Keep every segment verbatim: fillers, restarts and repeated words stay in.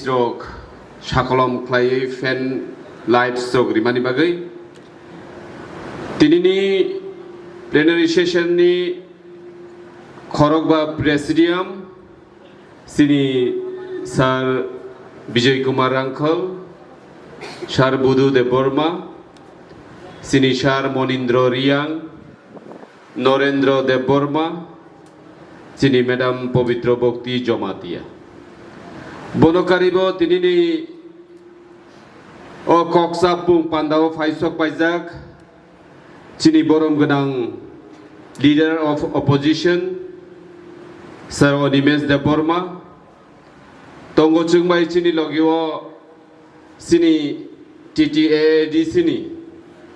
Rok sakolom khlaiwi fan lights rok rimani bagwi tinini plenary session ni khorokba presidium, chini Sir Bijoy Kumar Rangkhal, Sir Budu Debbarma, chini Sir Monindra Riang, Norendra Debbarma, chini Madam Pabitra Bhakti Jamatia. Bono karibo tinini o koksa pung pandao phaisok paijak chini borom gwnang Leader of Opposition, Sir Animesh Debbarma, tongo chwngbai chini logio chini T T A A D C ni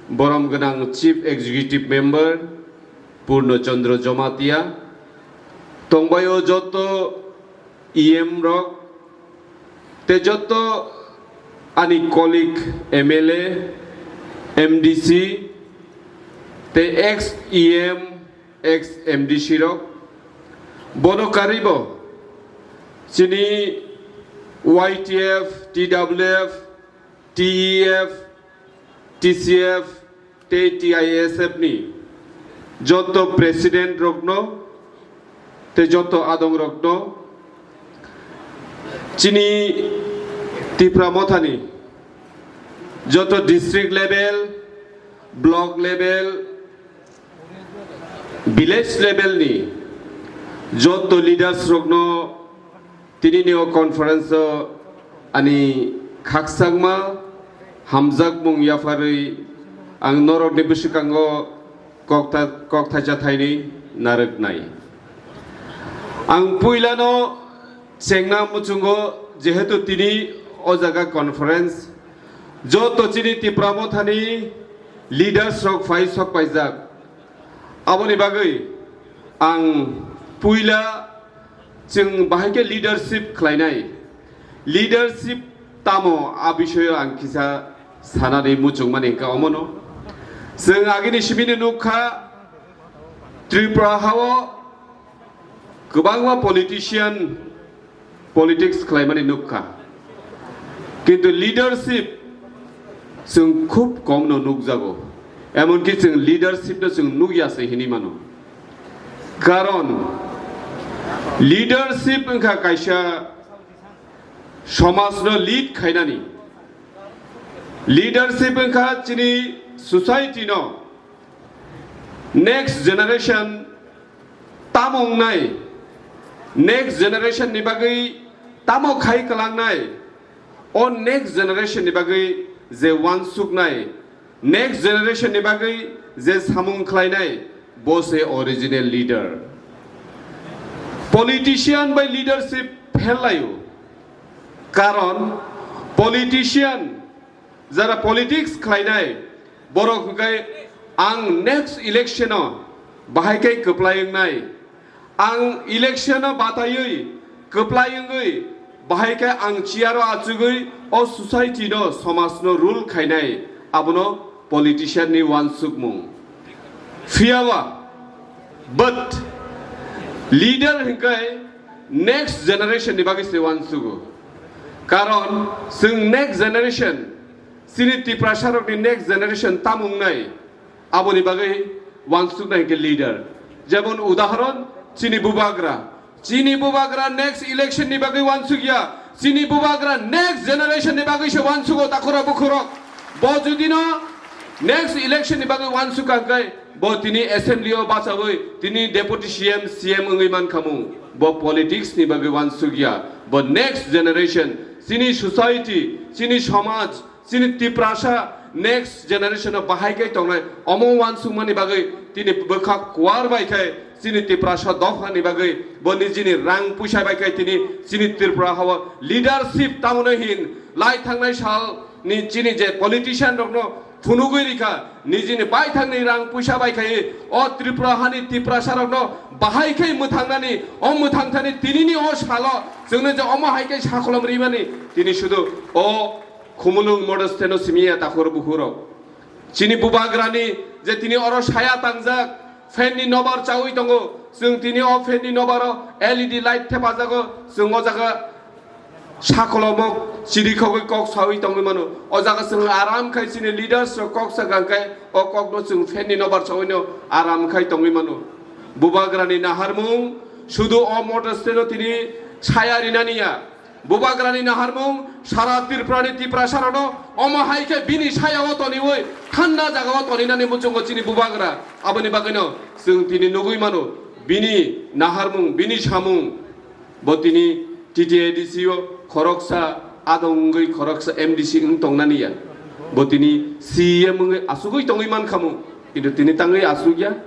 borom gwnang Chief Executive Member Purno Chandra Jamatia, tongbaio joto E M rok, tei joto ani colleague M L A, M D C, tei ex E M, ex M D C rok, bono karibo chini Y T F, T W F, T E F, T C F tei T I S F ni joto president rokno tei joto adong rokno chini Tipra Mothani joto district level, block level, village level ni joto leaders rokno tinini o conference o ani khakchangma hamjakmung yapharwi ang norokni bwswkango koktha-, kokthaisa thaini narwknai. Ang puilano chengna muchungo, jehetu tini o jaga conference, joto chini Tipra Mothani leaders rok phai sok paijak. Aboni bagwi ang puila chwng bahai khe leadership khlainai. Leadership tamo, a bisoyo ang kisa sanani muchungmani hwnkha omono. Chwng agini simino nukha, Tripura hao kwbangma politician politics khlaimani nukha. Kintu leadership chwng khub komno nukjago. Emonki chwng leadership no chwng nukya se hinwi mano. Karon leadership wngkha kaisa somajno lead khainani. Leadership wngkha chini society no next generation tamo wngnai, next generation ni bagwi tamo khai kwlangnai, o next generation ni bagwi je uansuknai, next generation ni bagwi je samung khlainai, bo se original leader. Politician bai leadership phel laio, karon politician jara politics khlainai, borok hwnkhe ang next election o bahai khe kwplai wngnai, ang election o bataiwi kwplai wngwi bahai khe ang chair o achugwi o society no, somaj no rule khainai, abono politician ni uansukmung. Phiyaba, but leader hwnkhe next generation ni bagwi se uansugo. Karon chwng next generation, chini Tiprasa rokni next generation tamo wngnai, aboni bagwi uansuknai hwnkhe leader. Jemon udahoron, chini bubagra, chini bubagra next election ni bagwi uansukya, chini bubagra next generation ni bagwi se uansugo takhurok bukhurok. Bo judino next election ni bagwi uansukha hwnkhe, bo tini assembly o bachawi tini deputy C M, C M wngwi mankhamu. Bo politics ni bagwi uansukya, bo next generation, chini society, chini somaj, chini Tiprasa next generation o bahai khe tongnai, omo uansukmani bagwi tini bwkha kuar bai khe chini Tiprasa dopha ni bagwi bo nijini rang puisa bai khe tini chini Tripura hao leadership tamono hin lai thangnai sal ni chini je politician rokno phunugwi rikha, nijini baithangni rang puisa bai khai o Tripura hani Tiprasa rokno bahai khai mwthangnani, o mwthangthani tinini o salo chwngno je omo hai khe sakolom rimani, tini sudu o Khumulwng model steno simiya takhur bukhurok. Chini bubagrani je tini oro saya tangjak, fan ni nobar chawi tongo, chwng tini o fan ni nobaro L E D light thepajago, chwng o jaga Sakolomok chirikhogwi kok sawi tongwi mano. O jaga chwng aram khai chini leaders rok kok sakha khai o kokno chwng fan ni nobar sawi no aram khai tongwi mano. Bubagrani naharmung sudu o motor stand o tini saya rinani ya. Bubagrani naharmung sara Tripurani Tiprasa rokno omo hai khe bini saya o toniwi thanda jaga o toninani muchungo chini Bubagra. Aboni bagwino chwng tini nugwi mano bini naharmung, bini samung. Bo tini T T A D C o khoroksa adong wngwi khoroksa M D C wng tongnani ya. Bo tini C E M wngwi asugwi tongwi mankhamu. Kintu tini tangwi asugya.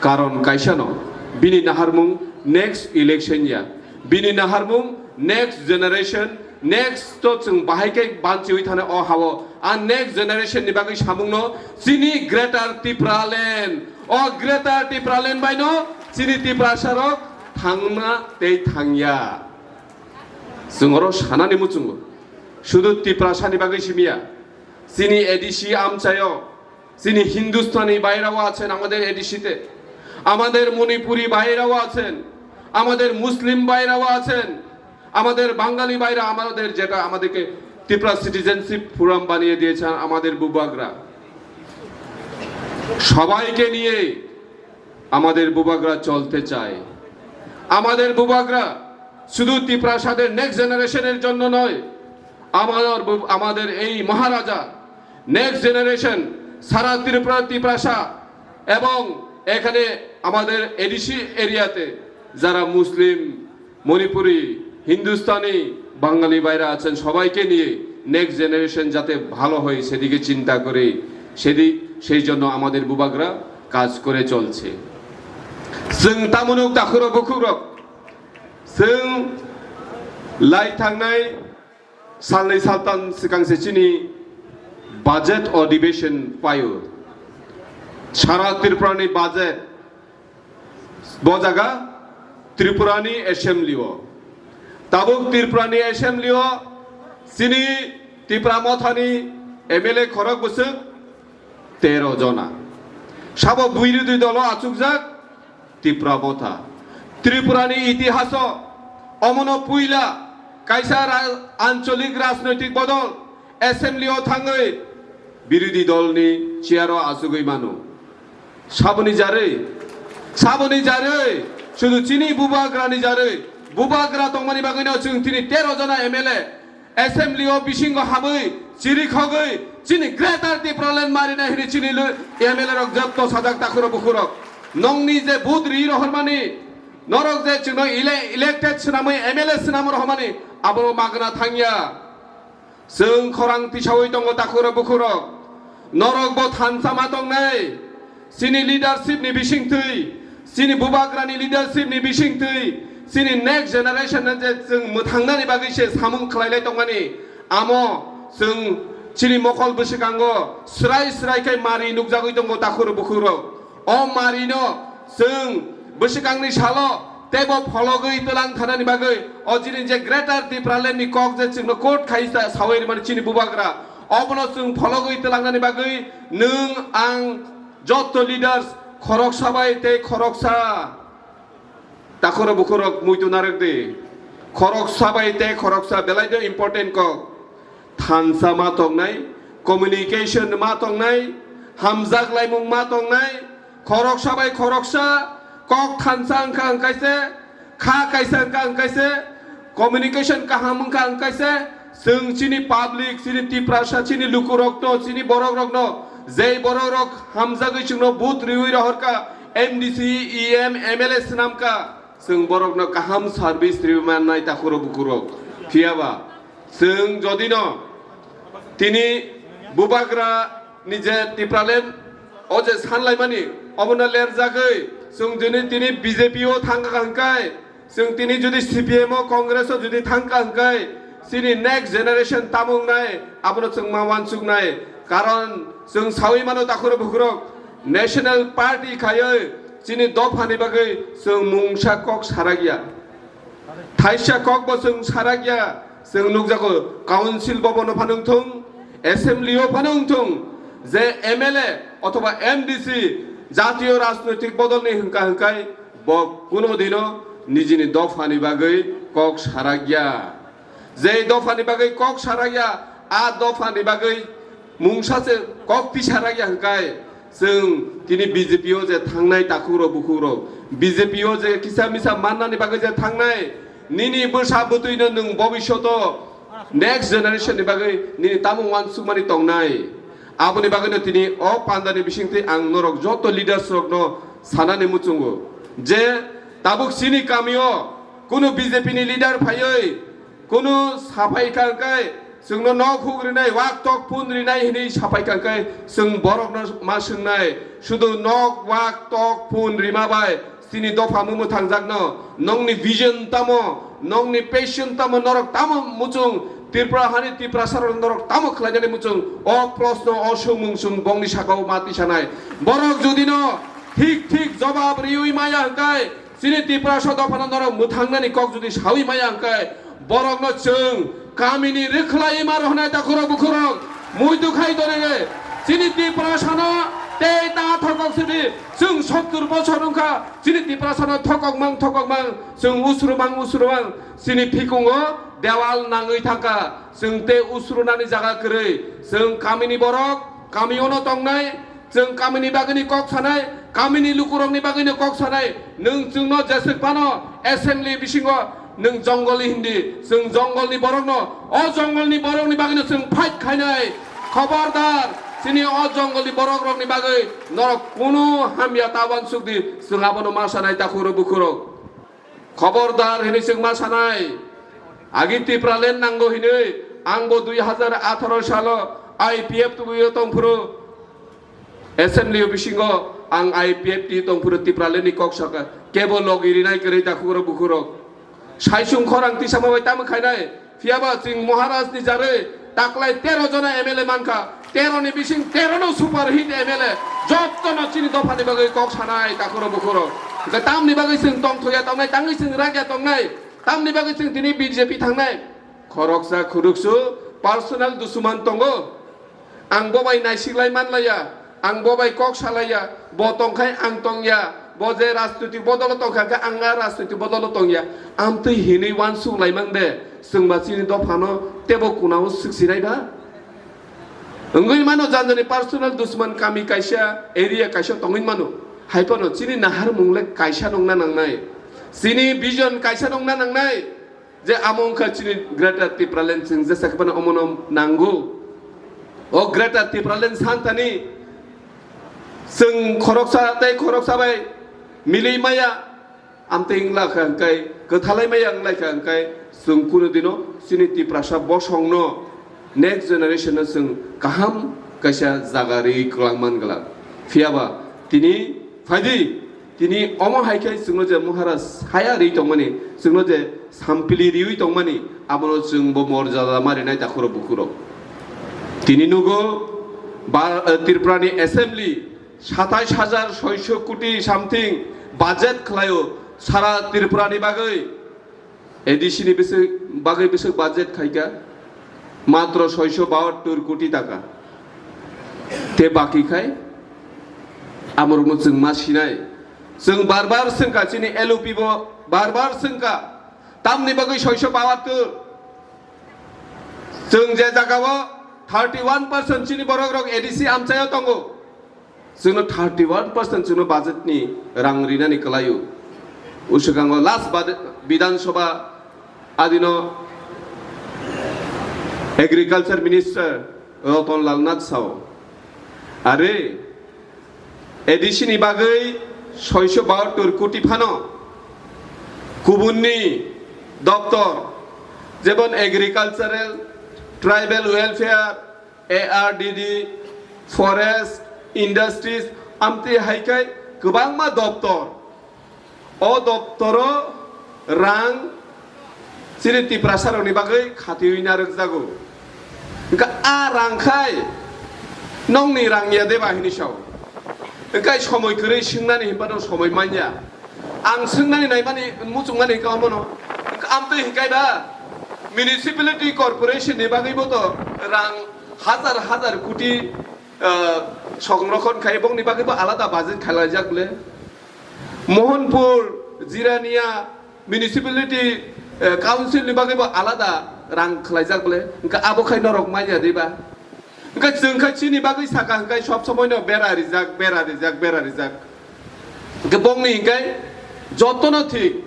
Karon kaisa no. Bini naharmung next election ya. Bini naharmung next generation, next to chwng bahai khe banchiwi thana o hao. A next generation ni bagwi samung no chini Greater Tipraland. O Greater Tipraland bai no chini Tiprasa rok thangna tei thangya. Chwng oro sanani muchungo. Sudu Tiprasani bagwi simiya. Chini A D C amchaio, chini Hindustani bairao achen amader A D C te. Amader Manipuri bairao achen. Amader Muslim bairao achen. Amader Bangali baira, amader jeta amaderke Tipra Citizenship Forum baniye diyechen amader Bubagra. সবাইকে নিয়ে আমাদের বুবাগ্রা চলতে চায়। আমাদের বুবাগ্রা শুধু তিপ্রাসাদের নেক্সট জেনারেশনের জন্য নয়, আমাদের বু-, আমাদের এই মহারাজা নেক্সট জেনারেশন সারা ত্রিপুরা, তিপ্রাসা এবং এখানে আমাদের এডিসি এরিয়াতে যারা মুসলিম, মণিপুরি, হিন্দুস্তানি, বাঙালি ভাইরা আছেন, সবাইকে নিয়ে নেক্সট জেনারেশন যাতে ভালো হয় সেদিকে চিন্তা করে, সেদি-, সেই জন্য আমাদের বুবাগরা কাজ করে চলছে। Chwng tamunuk takhurok bukhurok, chwng lai thangnai salnwi saltan swkang se chini budget o division paio. Sara Tripurani budget bo jaga Tripurani assembly o. Tabuk Tripurani assembly o chini Tipra Mothani M L A khorok bwswk tero jona. Sabo birodhi dolo achukjak Tipra Motha. Tripurani itihaso omono puila kaisa ra-, ancholik rajnoitik bodol assembly o thangwi birodhi dolni chair o achugwi mano. Saboni jarwi, saboni jarwi, sudu chini bubagrani jarwi, bubagra tongmani bagwino chwng tini tero jona M L A assembly o bisingo habwi chiri khogwi chini Greater Tipraland marina hini chini lu-, M L A rok jotto sajak takhurok bukhurok. Nongni je vote ri rohormani, norok je chwngno ele-, elected swnamwi M L A swnam rohormani, abo magna thangya. Chwng khorang tisawi tongo takhurok bukhurok. Norok bo thansa ma tongnai. Chini leadership ni bisingtwi, chini bubagrani leadership ni bisingtwi, chini next generation no je chwng mwthangnani bagwi se samung khlailai tongmani, amo chwng chini mokol bwswkango swrai swrai khe mari nukjagwi tongo takhurok bukhurok. O mari no chwng bwswkangni salo teibo phologwi twlang thanani bagwi o chini je Greater Tipraland ni kok je chwngno quote khai sa-, sawi rwmani chini bubagra, obono chwng phologwi twlangnani bagwi nwng ang jotto leaders khoroksa bai tei khoroksa takhurok bukhurok muitu narwk di. Khoroksa bai tei khoroksa belai do important kok. Thansa ma tongnai, communication ma tongnai, hamjak laimung ma tongnai, khoroksa bai khoroksa kok thansa wngkha wngkaise, kha kaisa wngkha wngkaise, communication kaham wngkha wngkaise, chwng chini public, chini Tiprasa, chini lukurokno, chini borokrokno, jei borokrok hamjagwi chwngno vote riwi rohorkha, M D C, E M, M L A swnamkha, chwng borokno kaham service riwi mannai takhurok bukhurok. Phiyaba, chwng jodino tini bubagra ni je Tipraland o je sanlaimani obono lerjagwi chwng juni tini B J P o thangkha hwnkhe, chwng tini judi C P M o Congress o judi thangkha hwnkhe chini next generation tamo wngnai abono chwng ma uansuknai. Karon chwng sawi mano takhurok bukhurok National Party khaiwi chini dophani bagwi chwng mungsa kok sarakya. Thaisa kok bo chwng sarakya, chwng nukjago, council bhavan o phano wngthung, assembly o phano wngthung, je M L A othoba M D C jatiyo rajnoitik bodolni hwnkha hwnkhe bo kuno dino nijini dophani bagwi kok sarakya. Je dophani bagwi kok sarakya, a dophani bagwi mungsa se kok tisarakya hwnkhe, chwng tini B J P o je thangnai takhukrok bukhukrok, B J P o je kisa misa mannani bagwi je thangnai, nini bwsa bwtwino nwng bobishoto next generation ni bagwi nini tamo uansukmani tongnai. Aboni bagwino tini o pandani bisingtwi ang norok joto leaders rokno sanani muchungo je tabuk chini kamio kunu B J P ni leader phaiwi kunu saphai kha hwnkhe chwngno nok huk rinai, wak tok phun rinai hinwi saphai kha hwnkhe chwng borokno ma swngnai, sudu nok, wak tok phun rima bai chini dopha mung mwthangjakno, nongni vision tamo, nongni passion tamo, norok tamo muchung Tripura hani Tiprasa rok norok tamo khlainani muchung, o proshno, o swngmung chwng bongni sakao ma tisanai. Borok judino thik thik jobab riwi maya hwnkhe, chini Tiprasa dophano norok mwthangnani kok judi sawi maya hwnkhe, borokno chwng kamini rwkhlai ma rohonai takhukrok bukhukrok muitu khai donai. Chini Tiprasano tei ta thokok sidi chwng sottur bochor wngkha, chini Tiprasano thokok mang thokok mang chwng usru mang usru mang chini phikungo dewal nangwi thangkha. Chwng tei usrunani jaga kwrwi, chwng kamini borok kamiono tongnai, chwng kamini bagwini kok sanai, kamini lukurokni bagwino kok sanai. Nwng chwngno jeswk phano assembly bisingo nwng jongolni hindi, chwng jongolni borokno, o jongolni borokni bagwino chwng fight khainai. Khobordar, chini o jongolni borokrokni bagwi norok kunu hamya ta uansuk di, chwng abono ma sanai takhukrok bukhukrok. Khobordar hinwi chwng ma sanai. Agi Tipraland nango hinwi ang bo dui hazar atharo salo I P F T o tongphuru, assembly o bisingo ang I P F T tongphuru Tipraland ni kok saka. Kebo logi rinai kwrwi takhukrok bukhukrok. Saisung khorang tisama bai tamo khainai. Phiyaba chwng Maharaj ni jarwi taklai tero jona M L A mankha, tero ni bising tero no super hit M L A, jotto no chini dopha ni bagwi kok sanai takhukrok bukhukrok. Hwnkhe tamni bagwi chwng tongthokya tongnai, tangwi chwng rakya tongnai, tamni bagwi chwng tini B J P thangnai. Khoroksa khuruksu personal dusuman tongo. Ang bo bai naisiklai manlaiya, ang bo bai kok salaiya, bo tongkhai ang tongya, bo je rajnoitik bodolo tongkha khe ang a rajnoitik bodolo tongya, amtwi hinwi uansuk laimang de, chwng ba chini dophano tebo kunao swksinai ba? Wngwi mano janjani personal dusman kami kaisa, area kaisa tongwi mano, hai phano chini naharmung le kaisa nongna nangnai, chini vision kaisa nongna nangnai. Je amo wngkha chini Greater Tipraland, chwng jesa khe phano omono nango. O Greater Tipraland santani chwng khoroksa tei khoroksa bai milwi maya, amtwi wngla kha hwnkhe, kwthalai maya wnglai kha hwnkhe, chwng kunu dino chini Tiprasa bosongno, next generation no chwng kaham kaisa jaga rwi kwlang man glak. Phiyaba tini phaidi, tini omo hai khe chwngno je Maharaj saya rwi tongmani, chwngno je sampili riwi tongmani, abono chwng bo morjada ma rinai takhukrok bukhukrok. Tini nugo ba, eh, Tripura ni assembly satais hajar soiso koti something budget khlaio sara Tripura ni bagwi. A D C ni bwswk bagwi bwswk budget khaikha matro soiso bahattor koti taka. Te baki khai amorokno chwng ma sinai. Chwng bar bar swngkha, chini L O P bo bar bar swngkha. Tamni bagwi soiso bahattor? Chwng je jagao thirty one percent chini borokrok A D C amchaio tongo. Chwngno thirty one percent chwngno budget ni rang rinani kwlaio. Uswkango last bad-, Bidhan Sabha adino Agriculture Minister Ratan Lal Nath sao, are A D C ni bagwi soiso bahattor koti phano kubunni doptor, jemon Agricultural, Tribal Welfare, A R D D, Forest, Industries, amtwi hai khe kwbangma doptor. O doptoro rang chini Tiprasarokni bagwi khatiwi narwkjago. Hwnkhe a rang khai nongni rang ya deba hinwi sao. Hwnkhe somoi kwrwi swngnani hinphano somoi manya. Ang swngnani naimani muchungmani hwnkhe omono. Hwnkhe amtwi hwnkhe ba municipality corporation ni bagwibo to rang hajar hajar koti, ah, songrokhon khai bongni bagwibo alada budget khailaijak le. Mohanpur, Jirania, municipality, eh, council ni bagwi bo alada rang khlaijak bole, hwnkhe abo khai norok manya diba? Hwnkhe chwng khai chini bagwi saka hwnkhe sob somoi no bera rijak, bera rijak, bera rijak. Hwnkhe bongni hwnkhe jotono thik,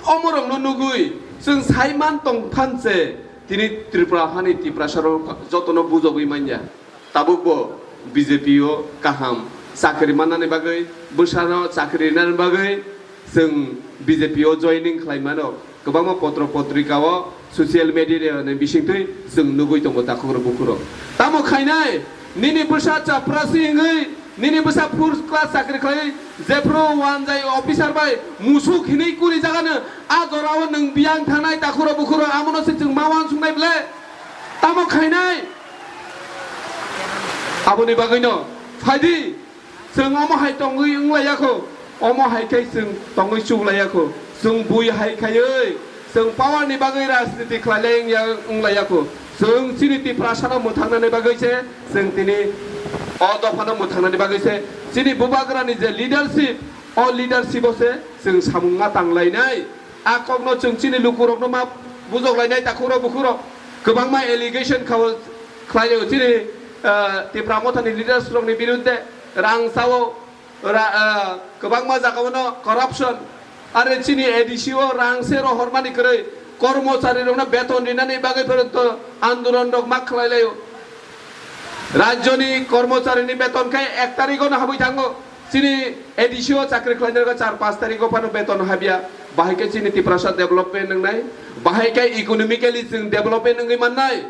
omorokno nugwi chwng saiman tong phanse tini Tripura hani Tiprasarok jotono bujogwi manya. Tabukbo B J P o kaham chakri mannani bagwi, bwsano chakri rinani bagwi chwng B J P o joining khlai mano. Kwbangma potro potrika o, social media ni bisingtwi chwng nugwi tongo takhukrok bukhurok. Tamo khainai, nini bwsa chaprasi wngwi, nini bwsa first class chakri khlai, jephru wanjai officer bai musuk hinwi kuri jagano, a jorao nwng biyang thanai takhukrok bukhurok, amono se chwng ma uansuknai ble? Tamo khainai? Aboni bagwino phaidi, chwng omo hai tongwi wnglaiyakho, omo hai khe chwng tongwi chuklaiyakho. Chwng bui hai khaiwi, chwng power ni bagwi rajniti khlailai wngya-, wnglaiyakho. Chwng chini Tiprasano mwthangnani bagwi se, chwng tini o dophano mwthangnani bagwi se, chini bubagrani je leadership, o leadership o se chwng samung ma tanglainai. A kokno chwng chini lukurokno ma bujok lainai takhukrok bukhurok. Kwbangma allegation khao khlaio chini, ah, Tipra Mothani leaders rokni birudde rang sao, ra-, ah, kwbangma jagao no corruption. Are chini A D C o rang se rohormani kwrwi, kormochari rokno beton rinani bagwi phoronto andolon rok ma khlai laio. Rajyoni kormocharini beton khe ek tarikh o no habwi thango. Chini A D C o chakri khlainai rok char panch tarikh o phano beton habya. Bahai khe chini Tiprasa development wngnai. Bahai khe economically chwng development wngwi mannai.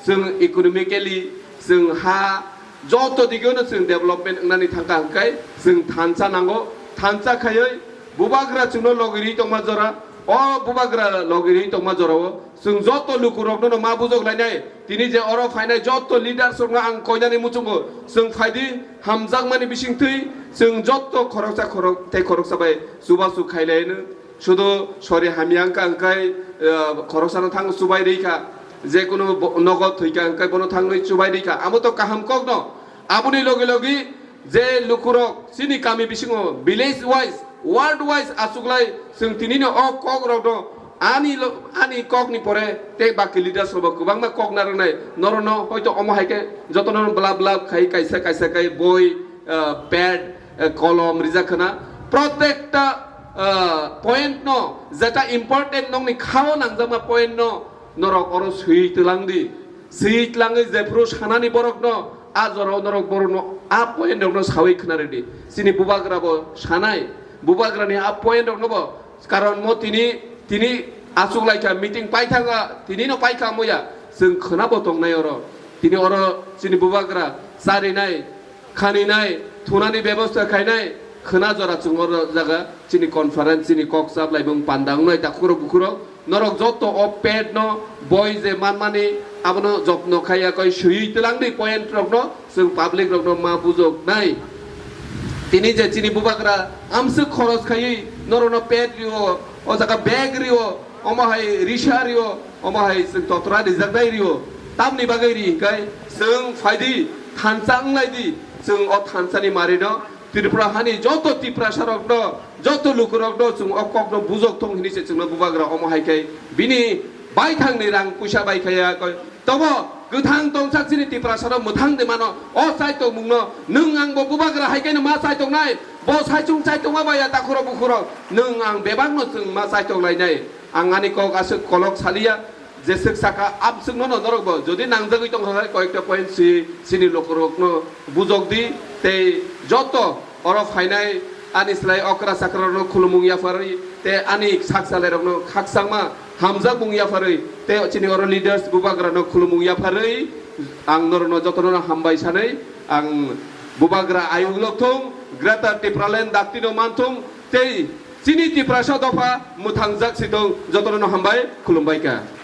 Chwng economically, chwng ha, joto digeno chwng development wngnani thangkha hwnkhe chwng thansa nango. Thansa khaiwi bubagra chwngno logirwi tongma jora. O bubagra logirwi tongma jorao chwng joto lukurokno no ma bujok lainai. Tini je oro phainai joto leaders rokno ang koinani muchungo chwng phaidi hamjakmani bisingtwi chwng joto khoroksa khorok tei khoroksa bai chubachu khailaino. Sudu sori hamya wngkha hwnkhe, eh, khoroksano thang chubai rikha. Jekunu bo-, nogo thwikha hwnkhe bono thangwi chubai rikha. Amo to kaham kokno. Aboni logi logi je lukurok chini kami bisingo village wise, ward wise achuklai chwng tinino o kokrokno ani lo-, ani kokni pore tei baki leaders rokbo kwbangma kok narwknai. Norokno hoito omo hai khe jotono blab blab khai kaisa kaisa khai boi, ah, pad, ah, kolom rijak khna. Protekta, ah, point no, jeta important nokni khao nangjakma point no norok oro swi twlang di. Swi twlangwi jephru sanani borok no, a jorao norok borok no a point rok no sawi khna rwdi. Chini bubagra bo sanai, bubagra ni a point rok no bo, karon mo tini, tini achuk laikha meeting paithanga, tini no paikha moya, chwng khna bo tongnai oro. Tini oro chini bubagra charinai, khaninai, thunani bebosta khainai, khwna jora chwng oro jaga chini conference, chini kok chap laimung panda wngnai takhukrok bukhurok. Norok joto o pet no boi je manmani abono jotno khaiya koi swiwi twlangdi point rokno chwng public rokno ma bujoknai. Tini je chini bubagra amswk khoros khaiwi norokno pet rio, o jaga bag rio, omo hai risa rio, omo hai chwng totra rijaknai rio. Tamni bagwi ri hwnkhe chwng phaidi thansa wnglaidi, chwng o thansani marino Tripura hani joto Tiprasarokno, joto lukurokno chwng o kokno bujok thung hini se chwngno bubagra omo hai khe bini baithangni rang puisa bai khaya koi. Tobo kwthang tongsak chini Tiprasarok mwthang de mano o chaitokmungno nwng ang bo bubagra hai khe no ma chaitok nai, bo saichung chaitokma baya takhukrok bukhurok nwng ang bebakno chwng ma chaitok lainai. Ang ani kok aswk kolok saliya, jeswk saka amswkno no norokbo jodi nangjagwi tongkha khe koyekta point si chini lukurokno bujokdi tei joto oro phainai ani slai okra chakrarokno khulumung yapharwi tei ani sak salairokno khakchangma hamjakmung yapharwi tei chini oro leaders bubagrano khulumung yapharwi ang norokno jotono hambai sanwi ang bubagra ayuk lokthung, Greater Tipraland daktino manthung tei chini Tiprasa dopha mwthangjak sitong jotono hambai khulumbaikha.